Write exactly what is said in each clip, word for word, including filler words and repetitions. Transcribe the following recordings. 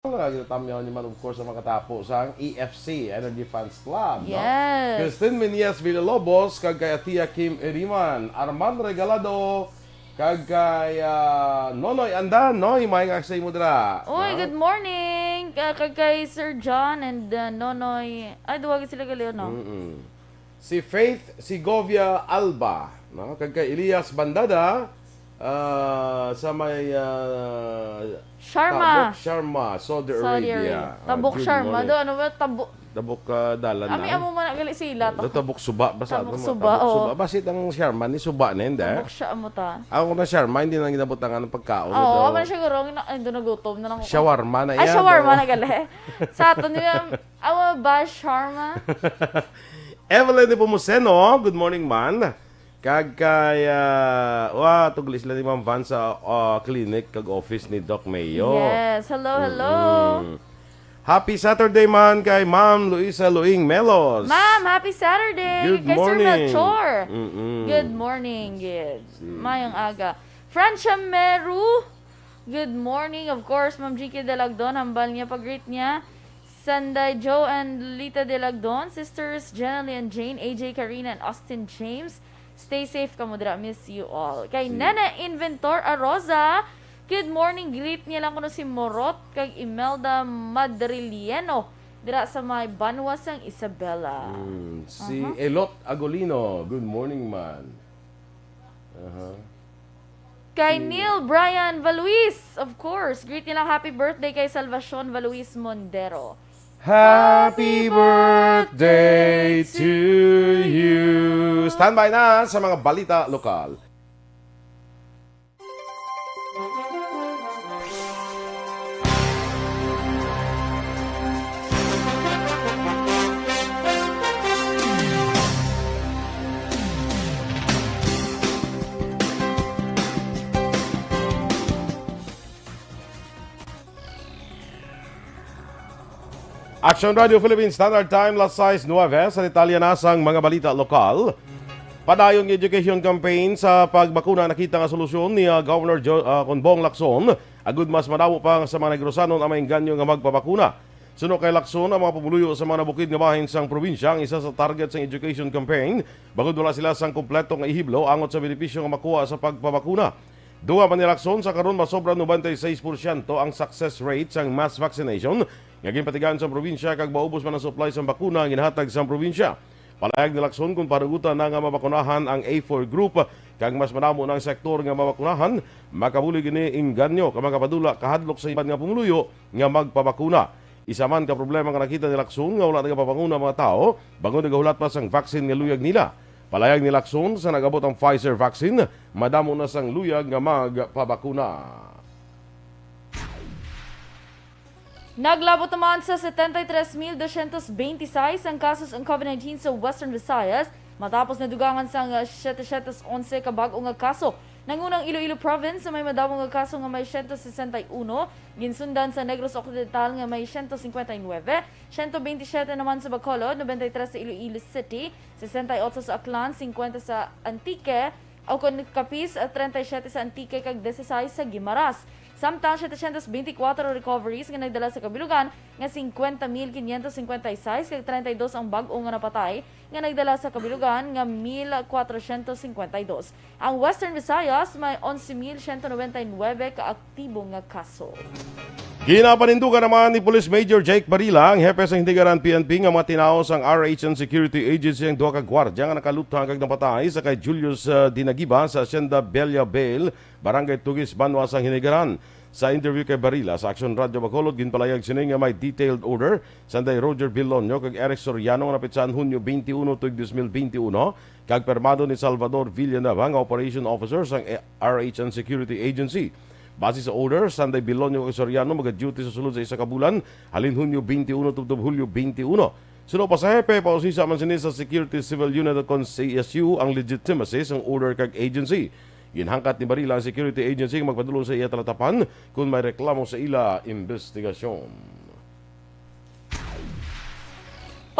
Nga ginatamyaw niyo man, of course, ang makatapo sa E F C, Energy Fans Club, no? Yes. Christine Menias Villalobos, kag kay Atia Kim Eriman, Arman Regalado, kag kay, ah, Nonoy Andan, no? Himay nga sa imo dira. Uy, Ha? Good morning! Ka- Kag kay Sir John and uh, Nonoy. Ay, duwag sila gali, no? Mm-mm. Si Faith Segovia Alba, no? Kag kay Elias Bandada, ah, sa may, ah, Sharma. Tabok Sharma, Saudi, Saudi Arabia. Arabia. Ah, Tabok good Sharma. morning. Do, ano ba? Tabok. Tabok, ah, dalan Ami, lang. Amo man gali sila. Do, Tabok Suba. Basta Tabok ano, Suba, Tabok oo. Suba. Basta ang Sharma ni Suba na, hindi? Tabok siya mo ta. Ako na Sharma, hindi na ginabutangan ng pagkaon. Oo, do. Amo siya guro. Ina- Ay, doon nagutom na lang ako. Shawarma na Ay, yan, shawarma do. Na gali. Sa aton yun, awa ba, Sharma? Evelyn Nepomuceno, good morning, man. Kag kay, ah, wa, tugli sila ni Ma'am Van sa, ah, clinic kag office ni Doc Mayo. Yes. Hello, hello. Mm-mm. Happy Saturday man kay Ma'am Luisa Luing Melos. Ma'am, happy Saturday. Good Kay Sir morning. Melchor. Mm-mm. Good morning, good. Mayong aga. Francia Meru. Good morning. Of course, Ma'am G K Delagdon, hambal niya, pag-greet niya. Sanday Joe and Lita Delagdon, sisters Jenny and Jane, A J, Karina, and Austin James. Stay safe kamo dira. Miss you all. Kay Si- Nene Inventor Arosa, good morning. Greet niya lang kuno si Morot kag Imelda Madrilieno dira sa may banwa sang Isabela. Mm, si Aha. Elot Agolino, good morning, man. Aha. Kay Neil Brian Valuis, of course. Greet niya lang, happy birthday kay Salvacion Valuis Mondero. Happy birthday to you. Standby na sa mga balita lokal. Action Radio Philippines Standard Time, las sais nuebe. Sa detalye na sang mga balita lokal. Padayon nga education campaign sa pagbakuna nakita nga solusyon ni, ah, Governor Jo-, ah, Bongbong Lacson, agud mas madamo pa sa mga Negrosanon ang maengganyo nga magpabakuna. Suno kay Lacson, ang mga pumuluyo sa mga nabukid nga bahin sang probinsya ang isa sa target sang education campaign, bangod wala sila sang kompleto nga ehiblo angot sa benepisyo nga makuha sa pagpabakuna. Dugang pa ni Lacson, sa karon masobra noventa y seis porsyento ang success rate sang mass vaccination nga ginpatigaan sa probinsya kag maubos man ang supply sang bakuna nga ginahatag sa probinsya. Palayag ni Lacson, kung panugutan na nga mabakunahan ang A four group kag mas madamo na ang sektor nga mabakunahan, makabulig ini engganyo kag makapadula kahadlok sa iban nga pumuluyo nga magpabakuna. Isa man ka problema nga nakita ni Lacson nga wala nagapabakuna ang mga tawo bangod nagahulat pa sang vaccine nga luyag nila. Palayag ni Lacson, sa nag-abot ang Pfizer vaccine, madamo na sang luyag nga magpabakuna. Naglabot naman sa setenta y tres mil doscientos veintiséis ang kaso sang COVID nineteen sa Western Visayas, matapos nadugangan sang siyete siyete onse ka bag-o nga kaso. Nangunang Iloilo Province sa may madamo nga kaso nga may siyento sesenta y uno, ginsundan sa Negros Occidental nga may siyento singkwenta y nuebe, siyento bentisiete naman sa Bacolod, nobenta y tres sa Iloilo City, sesenta y otso sa Aklan, singkwenta sa Antique, o kon Capiz, treinta y siete sa Antique kag dieciséis sa Guimaras. Samtang setecientos veinticuatro recoveries nga nagdala sa kabilugan nga cincuenta mil quinientos cincuenta y seis kag treinta y dos ang bag-o nga napatay nga nagdala sa kabilugan nga mil cuatrocientos cincuenta y dos. Ang Western Visayas may onse mil ciento noventa y nueve ka aktibo nga kaso. Ginapanindugan naman ni Police Major Jake Barila, ang hepe sa Hindigaran P N P, nga mga tinawo sang R H and Security Agency ang duha ka gwardya nga nakaluthang kag napatay sa kay Julius, ah, Dinagiba sa Hacienda Bella Bale, Barangay Tugis, banwa sang Hindigaran. Sa interview kay Barila sa Action Radio Bacolod, ginpalayag sini nga may detailed order sanday Roger Bilonio kag Eric Soriano nga napitsahan Hunyo twenty-one tuig dos mil twenty-one, kag permado ni Salvador Villanueva nga operation officer sang R H and Security Agency. Base sa order, sanday Bilonio kag Soriano maga-duty sa sulod sa isa ka bulan, halin Hunyo twenty-one tubtob Hulyo twenty-one. Suno pa sa hepe, pausisa man sini sa Security Civil Unit kon C S U ang legitimacy sang order kag agency. Ginhangkat ni Barila ang security agency nga magpadulong sa iya talatapan kon may reklamo sa ila imbestigasyon.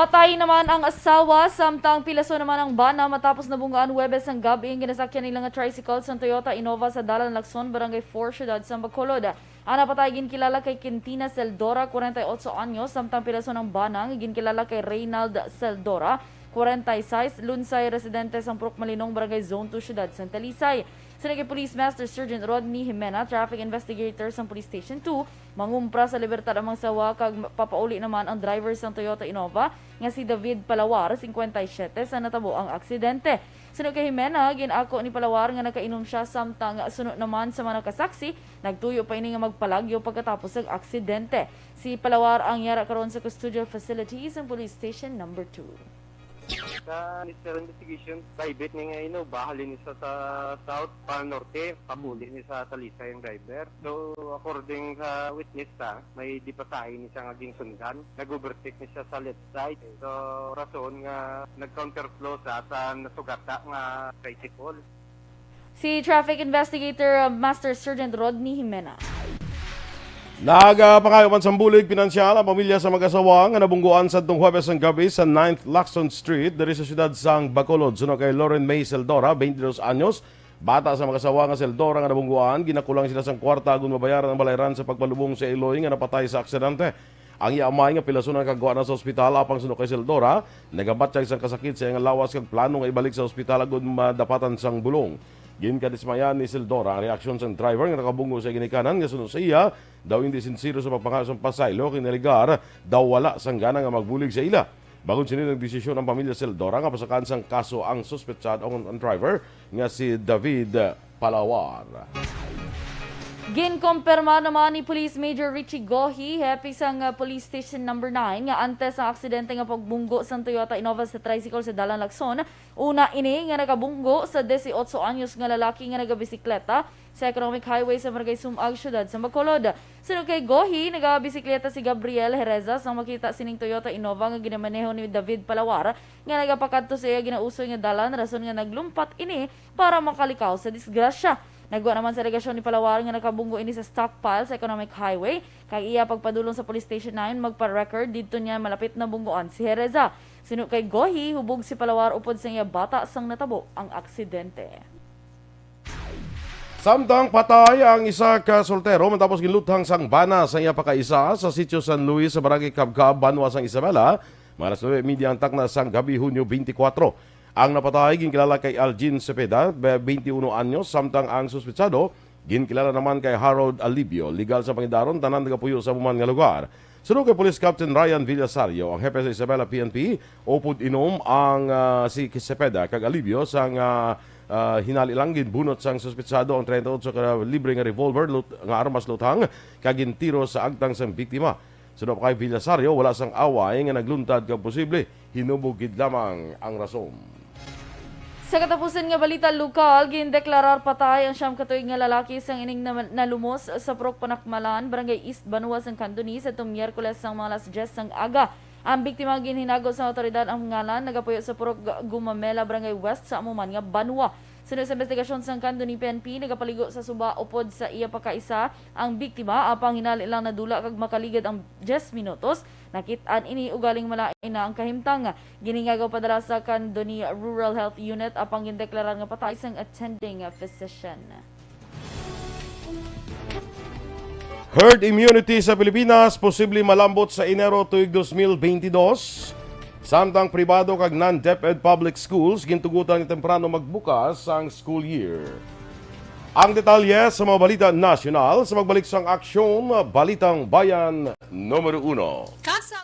Patay naman ang asawa, samtang pilaso naman ang bana matapos nabunggaan Huwebes sang gab-i ang ginasakyan nila nga tricycle sang Toyota Innova sa Dalan Lacson, Barangay four, Siyudad sang Bacolod. Ang napatay ginkilala kay Quintina Seldora, kwarenta y otso anyos, samtang pilason ang bana nga ginkilala kay Reynald Seldora, kwarenta y seis, lunsay residente sang Purok Malinong, Barangay Zone two, Siyudad sang Talisay. Suno kay Police Master Sergeant Rodney Jimena, traffic investigator sang Police Station two, mangumpra sa libertad ang mga sawa kag papauli naman ang driver sang Toyota Innova nga si David Palawar, singkwenta y siyete, sa natabo ang aksidente. Suno kay Jimena, gin-ako ni Palawar nga nakainom siya, samtang suno naman sa mga nakasaksi, nagtuyo pa ini nga magpalagyo pagkatapos sang aksidente. Si Palawar ang yara karon sa custodial facility sang Police Station Number two. Sa initial investigation, private ni nga ino, bahalin ni sa, sa south pa norte, papuli ni sa Talisay ang driver. So, according sa witness ta, may di pasahe ni siya nga ginsundan. Nag-overtake ni siya sa left side. So, rason nga nag-counterflow sa, sa nasugata nga tricycle. Si Traffic Investigator, uh, Master Sergeant Rodney Jimena. Nagapangayo man sang bulig pinansyal ang pamilya sa mag-asawa nga nabungguan sadtong Huwebes sang gabi sa Ninth Lacson Street diri sa siyudad sang Bacolod. Suno kay Lauren May Seldora, twenty-dos anyos, bata sa mag-asawa nga Seldora nga nabungguan, ginakulang sila sang kwarta agon mabayaran ang balayran sa pagpalubong sa iloy nga napatay sa aksidente. Ang iya amay nga pilason ang kagwa na sa ospital, apang suno kay Seldora, nagabatyag sang kasakit sa iyang lawas kag plano nga ibalik sa ospital agud madapatan sang bulong. Ginkadismayan ni Seldora ang reaksyon sang driver nga nakabunggo sa ginikanan nga suno sa iya daw indi sinsero sa pagpangayo sang pasaylo, kinaligar daw wala sang gana nga magbulig sa ila. Bangod sini, nagdesisyon ang pamilya Seldora nga pasakaan sang kaso ang suspetsado, ang, ang driver nga si David Palawar. Ginkumpirma naman ni Police Major Richie Gohi, hepe sang, uh, Police Station Number nine, nga antes ang aksidente nga pagbunggo sang Toyota Innova sa tricycle sa Dalan Lacson, una ini nga nakabunggo sa disiotso anyos nga lalaki nga nagabisikleta sa Economic Highway sa Barangay Sumag, Siyudad sa Bacolod. Suno kay Gohi, nagabisikleta si Gabriel Hereza sang makita sining Toyota Innova nga ginamaneho ni David Palawar nga nagapakadto sa iya ginausoy nga dalan, rason nga naglumpat ini para makalikaw sa disgrasya. Nagwa naman sa alegasyon ni Palawar nga nakabunggo ini sa stockpile sa Economic Highway, kag iya pagpadulong sa Police Station nine magpa-record didto niya malapit nabunggoan si Hereza. Suno kay Gohi, hubog si Palawar upod sa iya bata sang natabo ang aksidente. Samtang patay ang isa ka soltero matapos ginluthang sang bana sang iya pakaisa sa Sitio San Luis sa Barangay Cabcab, banwa sang Isabela, mga alas nuebe y media ang takna sang gabi, Hunyo twenty-four. Ang napatay ginkilala kay Algin Cepeda, be-, twenty-uno anyos, samtang ang suspetsado ginkilala naman kay Harold Alibio. Legal sa pangidaron, tanan nagapuyo sa amo man nga lugar. Suno kay Police Captain Ryan Villasario, ang hepe sa Isabela P N P, upod inom ang, ah, si Cepeda kag Alibio sang, ah, ah, hinali lang ginbunot sang suspetsado ang treinta y ocho kalibre nga revolver lut-, nga armas luthang kag gintiro sa agtang sang biktima. Suno pa kay Villasario, wala sang away nga nagluntad kag posible hinubog gid lamang ang rason. Sa katapusan nga balita lokal, gindeklarar patay ang siyam ka tuig nga lalaki sang ining na-, nalumos sa Purok Panakmalan, Barangay East Banwa sang Candoni, sa tum Miyerkules sang mga alas diyes sang aga. Ang biktima ginhinago sa awtoridad ang ngalan, nagapuyo sa Purok Gumamela, Barangay West, sa amo man nga banwa. Suno sa investigasyon sang Candoni P N P, nagapaligo sa suba upod sa iya pagkaisa ang biktima, apang hinali lang nadula kag makaligad ang diyes minutos. Nakit-an ini, ugaling malain na ang kahimtang. Ginhingagaw padala sa Candoni Rural Health Unit, apang gindeklarar nga patay sang attending physician. Herd immunity sa Pilipinas posible malambot sa Enero tuig dos mil bentidós, samtang pribado kag non-DepEd public schools gintugutan nga temprano magbukas ang school year. Ang detalye sa mga balita nasyonal sa pagbalik sang Aksyon, Balitang Bayan Numero Uno. Kasa-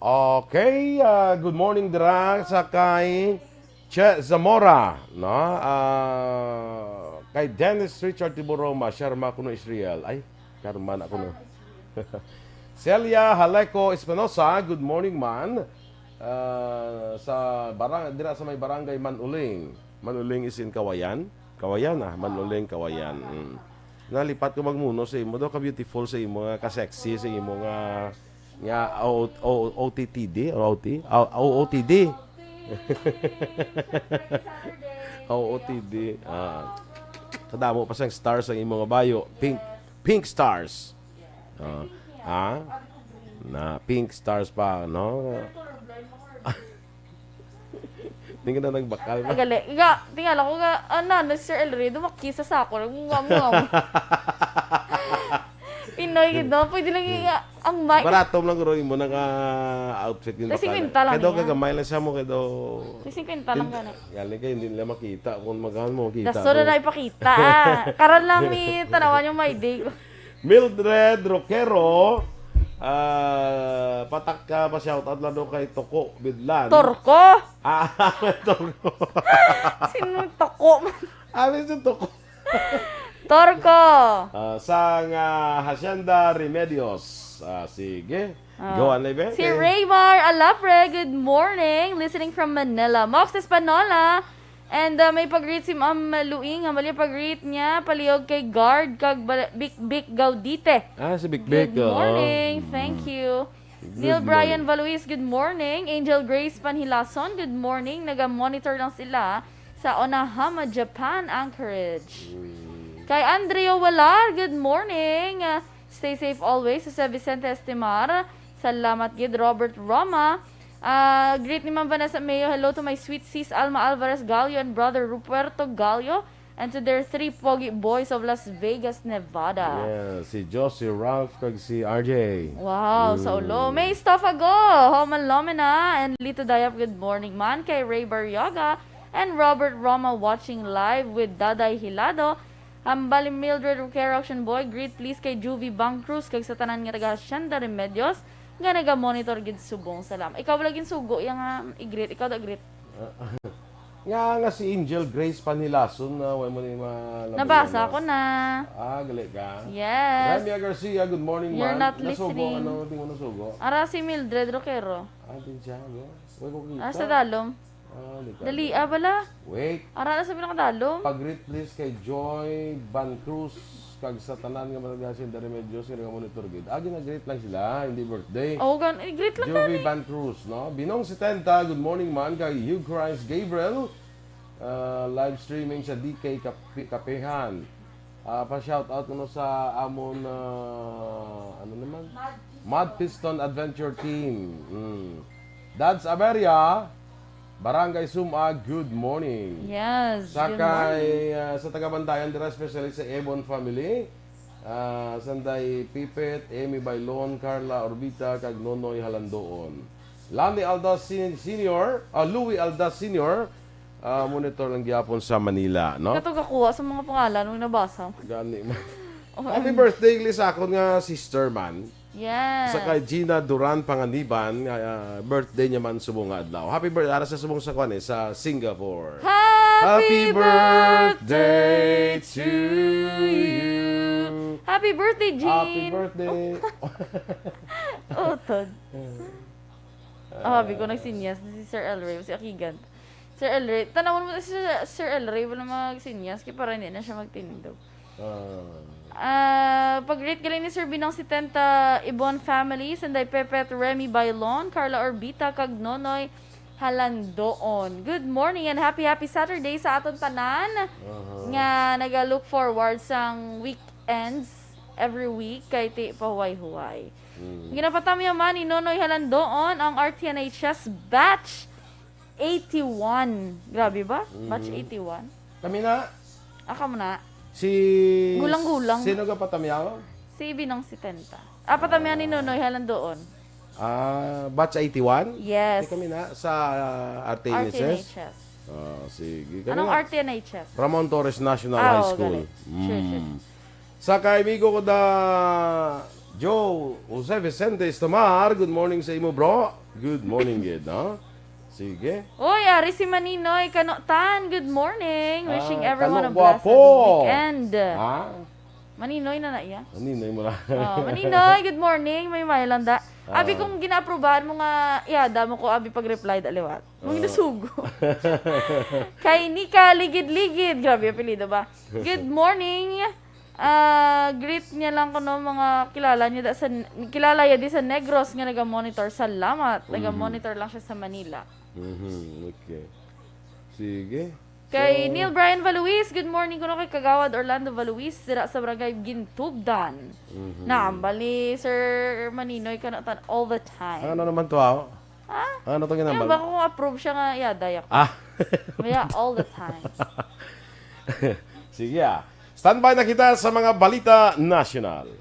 Okay, ah, good morning dira sa kay Che Zamora, no? Ah, kay Dennis Richard Tiburoma, Sharma kuno Israel. Ay, Sharma na kuno. Celia Haleco Espinosa, good morning, man. Ah, sa barang-, dira sa may barangay Manuling. Manuling is in Kawayan? Kawayan, ah. Manuling, Kawayan. Mm. Nalipat ko magmuno sa imo. Daw ka beautiful sa imo nga, ka-sexy sa imo nga, nga O-, O-, O T T D? O O T? O-, O O T D. O O T D. Ah. Kadamo pa sang stars ang imo nga bayo. Pink, pink stars. Ah. Ah? Na pink stars pa, no? Hindi ka na nagbakal ba? Ay, gali. Nga, tingala ko nga, ah, na, na si Sir El Rey, dumakis sa sako. Nagmumam-mum. Pinoy gid, no? Pwede lang yung, ah, ang mic. Barato lang, Roy, mo naka outfit yung Tres bakal. Singkwenta lang Kaya daw niya. Kagamay lang siya mo, kaya daw Tres singkwenta lang Hindi- gani. Galing kayo, hindi nila makita kung magkano mo makita Daso mo. Na na ipakita, ah. Karon lang ni tanawan yung my day ko. Mildred Roquero, ah, patak ka pa shoutout lang daw kay Toko Bidlan. Torko? Ah, Toko. Sino yung Toko? Ah, may si Toko. Torko. Ah, sang, ah, Hacienda Remedios. Ah, sige. Oh. Go on, Lebe. Si Eh. Raymar Alapre, good morning. Listening from Manila. Mox Espanola. And, uh, may pag-greet si Ma'am Luing. Ang mali pag-greet niya, palihog kay Guard kag Bal-, Bik Bik Gaudite. Ah, si Bik Bik, Good oo. morning. Mm. Thank you. Good Neil Brian morning. Valuis, good morning. Angel Grace Panhilason, good morning. Naga-monitor lang sila sa Onahama, Japan, Anchorage. Mm. Kay Andrea Walar, good morning. Uh, stay safe always. Jose Vicente Estimar, salamat gid. Robert Roma, ah, greet ni Ma'am Vanessa Mayo. Hello to my sweet sis Alma Alvarez Gallo and brother Ruperto Gallo and to their three pogi boys of Las Vegas, Nevada. Yeah, si Josie, Ralph, kag si R J. Wow, sa Mm. ulo. May stuff ago. Home Alumina and Lito Dayap, good morning man. Kay Ray Barriaga and Robert Roma watching live with Daday Hilado. Hambal ni Mildred Roquero, Action Boy, greet please kay Juvie Bangcruz kag sa tanan nga taga Hacienda Remedios nga naga-monitor gid subong. Salam. Ikaw wala ginsugo yang, ah, i-greet, ikaw da greet. Nga, nga si Angel Grace Panilason na way mo ni ma-, Nabasa ko na. Ah, gali ka. Yes. Ramia Garcia, good morning, You're man. not Nasugo, listening. Ano, di mo nasugo? Ara si Mildred Roquero. Ah, di siya, no? Way ko kita. Ah, sa dalom. Ah, di ka. Dali, ah, bala. Wait. Ara na sa pinakadalom. Pag-greet, please, kay Joy Van Cruz, kag sa tanan nga mga Hacienda Remedios nga naga-monitor gid. Ah, gina-greet lang sila, hindi birthday. Oh, gan-, i-greet lang Juvie gani. Van Cruz, no? Binong setenta, good morning man kay Hugh Christ Gabriel. Ah, live streaming sa D K Kape-, Kapehan. Ah, pa-shout out kuno sa amon, ah, ano naman? Mad Piston Adventure Team. Mm. Dads Averia, Barangay Suma, good morning. Yes, Sa good kay, morning. Ah, sa taga Bantayan dira, especially sa Ebon family, ah, Sanday Pipit, Amy Bailon, Carla Orbita, kag Nonoy Halandoon. Lani Aldas Sen-, Senior, ah, Louie Aldas Senior, ah, monitor lang gyapon sa Manila, no? Kato gakuha sa mga pangalan mong nabasa. Gani man. Oh, Happy um, birthday, gali sa akon nga sister man. Yes. Sa kay Gina Duran Panganiban, nga, ah, birthday niya man subong nga adlaw. Happy birthday, ara sa subong sa kwan eh, sa Singapore. Happy Happy birthday birthday to to you. you. Happy birthday, Happy Jean. birthday. Utod. Ah, abi ko, nagsinyas na si Sir El Rey, si Akigan. Sir El Rey, tanawon mo si Sir, Sir El Rey, wala magsinyas, kay para hindi na siya magtindog. Ah. Ah, pag-greet gali ni Sir Binong Setenta, Ibon family, Sanday Pepet, Remy Bailon, Carla Orbita, kag Nonoy Halandoon. Good morning and happy, happy Saturday sa aton tanan Aha. nga naga-look forward sang weekends every week kay ti pahuway-huway. Mm. Ginapatamyaman ni Nonoy Halandoon ang R T N H S Batch eighty-one. Grabe ba? Batch Mhm. eighty-one. Kami na. Ah, kamo na. Si Gulang-gulang. Sino ka patamyaw? Si Binong Setenta. Ah, patamyaw ni Ah. Nonoy Halandoon. Ah, batch eighty-one? Yes. Di kami na sa, ah, R T N H S? R T N H S. Ah, sige. Kami Anong na. R T N H S? Ramon Torres National Ah, High oo, School. gali. Sure, sure. Mm. Sa kay amigo ko da Joe Jose Vicente Estomar, good morning sa imo, bro. Good morning, gid, no? Sige. Oy, ari si Maninoy Kanotan. Good morning. Wishing Ah, everyone a Kano blessed Guapo. Weekend. Ha? Maninoy na na iya. Maninoy mo na. Oh, Maninoy, good morning. May mayo lang da. Abi Ah. kung ginaaprubahan mo nga, iya, damo ko abi pag-reply da liwat. Mong Ah. nasugo. Kay Nika Ligid-Ligid. Grabe, apelido ba? Good morning. Ah, greet niya lang kuno mga kilala niya da sa, kilala ya di sa Negros nga naga-monitor. Salamat. Mhm. Naga-monitor lang siya sa Manila. Mhm, okay. Sige. Kay So, Neil Brian Valuis, good morning kuno kay Kagawad Orlando Valuis, dira sa Barangay Gintubdan. Mhm. Naambal ni Sir Maninoy Kanotan all the time. Ano naman to, ah? Ha? Ano to Kaya ginambal? Baka kung approve siya nga, yeah, dayak. Ah. Kaya all the time. Sige ah. Standby na kita sa mga balita nasyonal.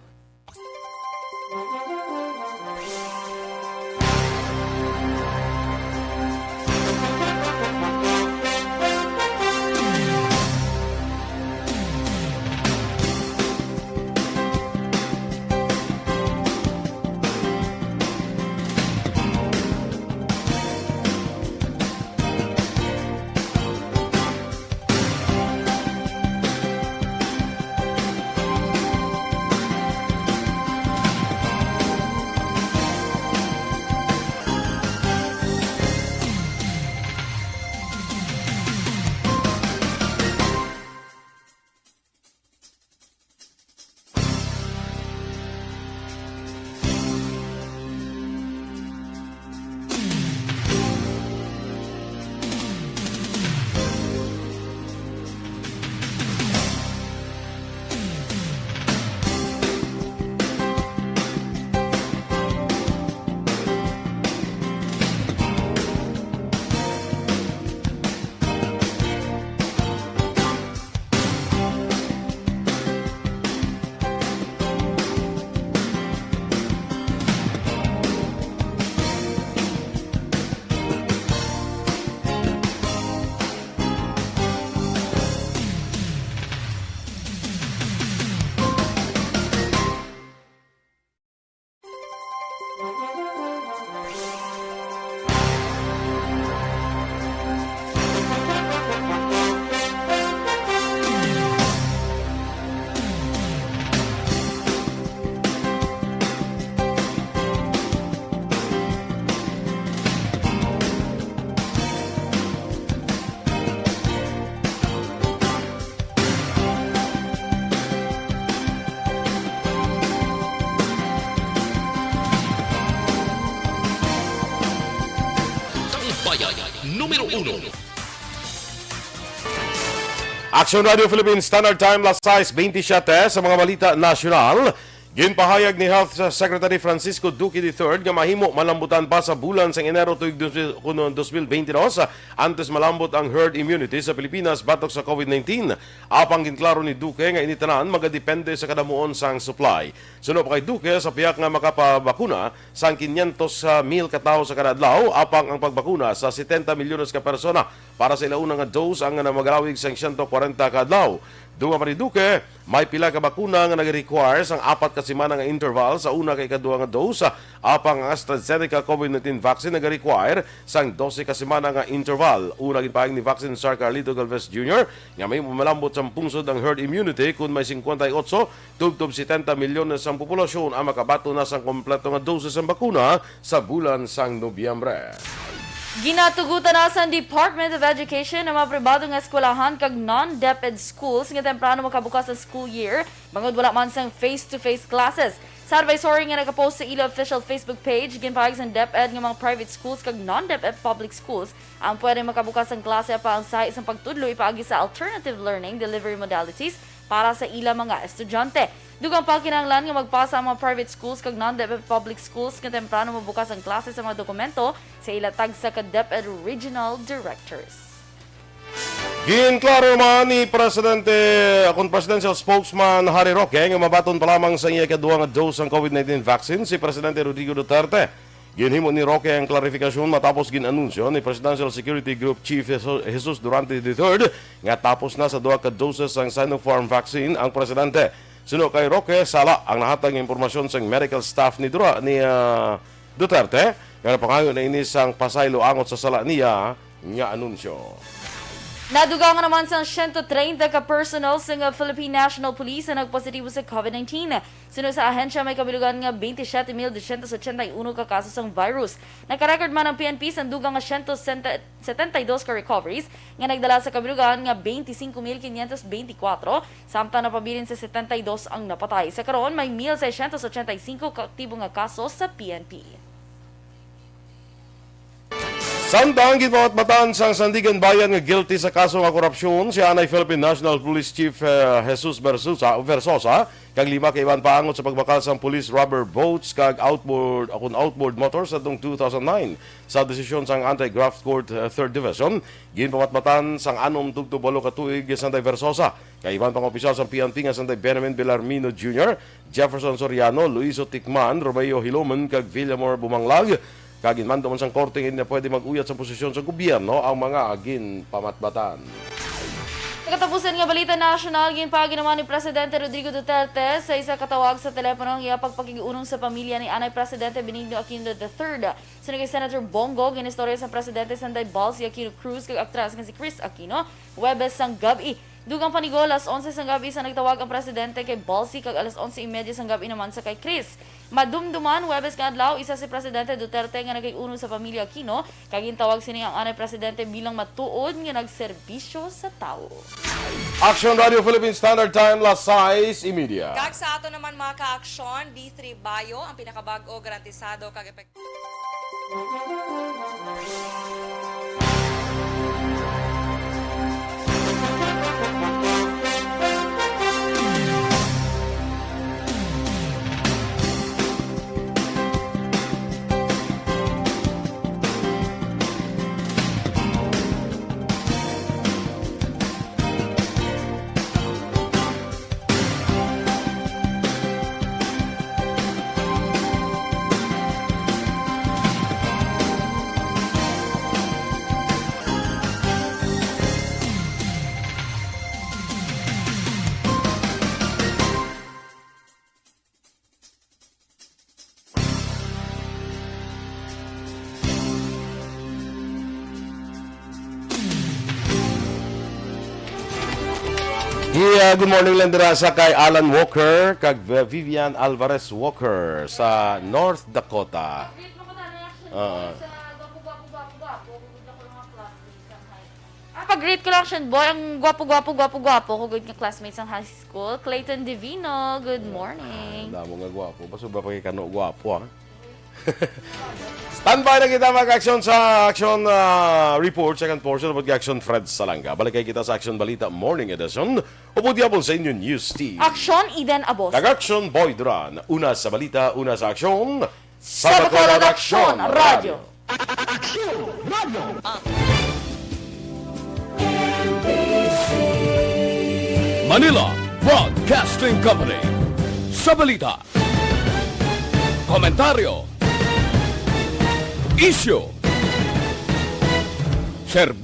Tambayan numero uno. Action Radio Philippines Standard Time, las sais bentisiete. Sa mga balita nasyonal, ginpahayag ni Health Secretary Francisco Duque the third nga mahimo malambutan pa sa bulan sang Enero tuig dos mil, kuno dos mil bente dos, antes malambot ang herd immunity sa Pilipinas batok sa COVID nineteen. Apang ginklaro ni Duque nga ini tanan magadepende sa kadamuon sang supply. Suno pa kay Duque, sa pihak nga makapabakuna sang kinyentos mil ka tawo sa kada adlaw, apang ang pagbakuna sa setenta milyones ka persona para sa ila una nga dose ang namagalawig sang siyento kwarenta ka adlaw. Dugang pa ni Duque, may pila ka bakuna nga nag-require sang apat ka semana nga interval sa una kag ikaduha nga dose, apang ang AstraZeneca COVID nineteen vaccine nag-require sang dose ka semana nga interval. Una, ginpahayag ni Vaccine Czar Carlito Galvez Junior nga may malambot sang pungsod ang herd immunity kon may singkwenta y otso tubtob setenta milyones ang populasyon ang makabaton na sang kompleto nga dose sang bakuna sa bulan sang Nobyembre. Ginatugutan na sang Department of Education ang mga pribado nga eskwelahan kag non-DepEd schools nga temprano makabukas ang school year bangod wala man sang face-to-face classes. Sa advisory nga nakapost sa ila official Facebook page, ginpahayag sang DepEd nga mga private schools kag non-DepEd public schools ang pwede makabukas sang klase apan ang sahi sang pagtudlo ipaagi sa alternative learning delivery modalities para sa ila mga estudyante. Dugang pa, kinahanglan nga magpasa ang mga private schools kag non-DepEd public schools nga temprano mabukas ang klase sa mga dokumento sa ila tagsa ka DepEd regional directors. Ginklaro man ni Presidente, akon Presidential Spokesman Harry Roque nga mabaton pa lamang sa iya ikaduha nga dose sang COVID nineteen vaccine si Presidente Rodrigo Duterte. Ginhimo ni Roque ang klarifikasyon matapos gin-anunsyo ni Presidential Security Group Chief Jesu-, Jesus Durante the third nga tapos na sa duha ka doses sang Sinopharm vaccine ang presidente. Suno kay Roque, sala ang nahatag nga impormasyon sang medical staff ni Dura-, ni, ah, Duterte. Nga napangayo na ini sang pasaylo angot sa sala niya nga anunsyo. Nadugangan naman sang siyento treinta ka personnel sang Philippine National Police ang nagpositibo sa COVID nineteen. Suno sa ahensya, may kabilugan nga twenty-seven mil dosyentos ochenta y uno ka kaso sang virus. Nakarecord man ang P N P sang dugang nga siyento setenta y dos ka recoveries nga nagdala sa kabilugan nga twenty-cinco mil quinientos twenty-four, samtang napabilin sa setenta y dos ang napatay. Sa karon, may mil seiscientos ochenta y cinco ka aktibo nga kaso sa P N P. Samtang ginpamatmatan sang Sandiganbayan nga guilty sa kaso nga korupsyon si anay Philippine National Police Chief, eh, Jesus Versosa, Versosa, kag lima ka iban pa angot sa pagbakal sang police rubber boats kag outboard, akon outboard motors atong two thousand nine. Sa desisyon sang Anti-Graft Court, eh, Third Division, ginpamatmatan sang anom tubtob walo ka tuig si anay Versosa kag iban pang opisyal sang P N P nga si anay Benjamin Belarmino Junior, Jefferson Soriano, Luiso Tikman, Romeo Hilomon, kag Villamor Bumanglag. Kag ginmando man sang korte nga hindi na pwede mag-uyat sa posisyon sa gobyerno ang mga ginpamatmatan. Sa katapusan nga balita nasyonal, ginpaagi naman ni Presidente Rodrigo Duterte sa isa ka tawag sa telepono ang iya pagpakig-unong sa pamilya ni anay Presidente Benigno Aquino the third. Suno kay Senator Bong Go, ginistorya sang presidente si anay Balsi Aquino Cruz kag aktres nga si Kris Aquino, Huwebes sang gab-i. Dugang panigo, alas onse sang gab-i sa nagtawag ang presidente kay Balsi kag alas onse y media sang gab-i naman sa kay Kris. Madumduman, Huwebes nga adlaw, isa si Presidente Duterte nga nagkig-unong sa pamilya Aquino, kag gintawag sini ang anay presidente bilang matuod nga nagserbisyo sa tawo. Action Radio Philippine Standard Time, las sais y media. Kag sa ato naman, mga ka-aksyon, D three Bio, ang pinakabag-o, garantisado, kag epektibo. Yeah, good morning lang dira sa kay Alan Walker kag V-, Vivian Alvarez Walker sa North Dakota. Oo. Ah, pag-greet ko lang, Action Boy, ang gwapo, gwapo, gwapo, gwapo ko gud nga classmates sa high school. Clayton Divino, good morning. Ah, damo nga gwapo. Ba, sobra pa kay Kano gwapo, ah. Standby na kita, mag-action sa action, ah, report, second portion, upod kay Action Fred Salanga. Balik kay kita sa Action Balita Morning Edition. Upod gihapon sa inyo news team. Action Eden Abos. Kag Action Boy Duran. Una sa balita, una sa aksyon. Sa Bacolod Action Radio. Action Radio. Manila Broadcasting Company. Sa balita, komentaryo, isyu, serbisyo.